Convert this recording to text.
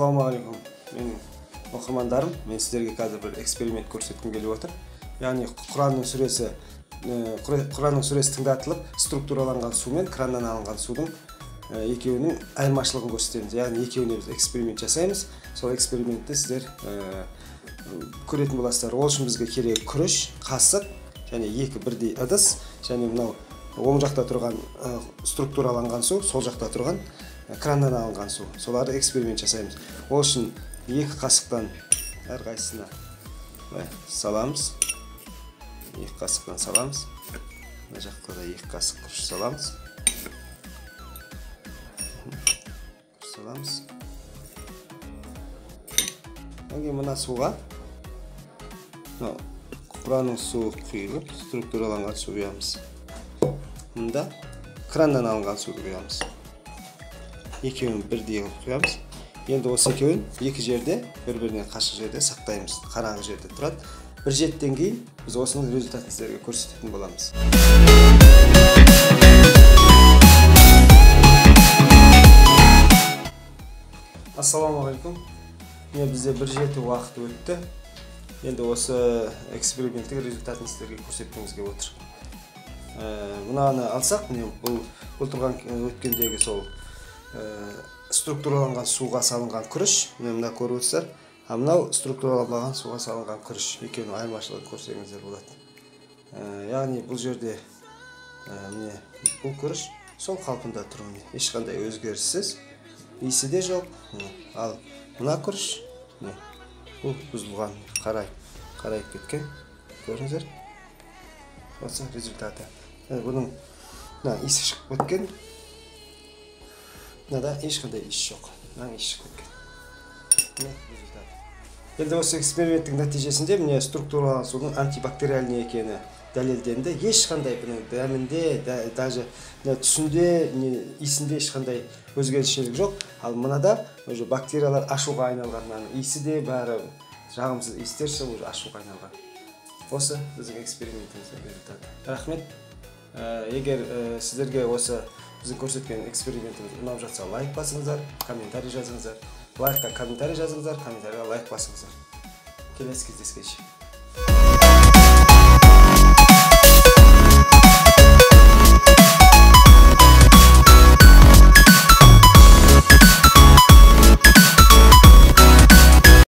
Ассалаумағалейкум, менің оқырмандарым, мен сіздерге қазір бір эксперимент көрсеткім келіп отыр. Яғни Құранның сүресі тыңдатылып, структураланған су мен краннан алынған судың екеуінің айырмашылығын көрсетеміз. Яғни екеуіне біз эксперимент жасаймыз. Сол экспериментті сіздер көретін боласыздар. Ол үшін бізге керек күріш, қасық және екі бірдей ыдыс, және мынау оң жақта тұрған структураланған су, сол жақта тұрған краннан алынған су. Соларды эксперимент жасаймыз. Ол үшін екі қасықтан әрқайсысына былай саламыз. Екі қасықтан саламыз. Мына жаққа да екі қасық күріш саламыз. Күріш саламыз. Одан кейін мына суға мынау Құранның суы құйылып, структураланған су құямыз. Мында краннан алынған суды құямыз. Екеуін бірдей қылып құямыз. Енді осы екеуін екі жерде, бір-бірінен қашық жерде сақтаймыз. Қараңғы жерде тұрады. Бір жетіден кейін біз осының результатын сіздерге көрсететін боламыз. Ассалаумағалейкум. Міне бізде бір жеті уақыт өтті. Енді осы эксперименттің результатын сіздерге көрсеткіміз келіп отыр. Мынаны алсақ, міне бұл тұрған өткендегі сол структураланған суға салынған күріш, міне мына көріп отырсыздар. А мынау структураланбаған суға салынған күріш, екеуінің айырмашылығын көрсеңіздер болады. Яғни бұл жерде міне бұл күріш сол қалпында тұр, міне ешқандай өзгеріссіз, иісі де жоқ. Ал мына күріш міне бұл бұзылған, қарайып кеткен, көрдіңіздер. Осы результаты. Бұның мына иісі шығып кеткен. Мынада ешқандай иіс жоқ. Мынаның иісі шығып кеткен. Міне результат. Енді осы эксперименттің нәтижесінде міне структураланған судың антибактериальный екені дәлелденді. Ешқандай бұның дәмінде, даже мына түсінде, не иісінде ешқандай өзгешелік жоқ. Ал мынада уже бактериялар ашуға айналған, мынаның иісі де бәрі жағымсыз иістер шығып уже ашуға айналған. Осы біздің экспериментіміздің результаты. Рахмет. Егер сіздерге осы біздің көрсеткен экспериментіміз ұнап жатса, лайк басыңыздар, комментарий жазыңыздар. Лайкқа комментарий жазыңыздар, комментарийға лайк басыңыздар. Келесі кездескенше.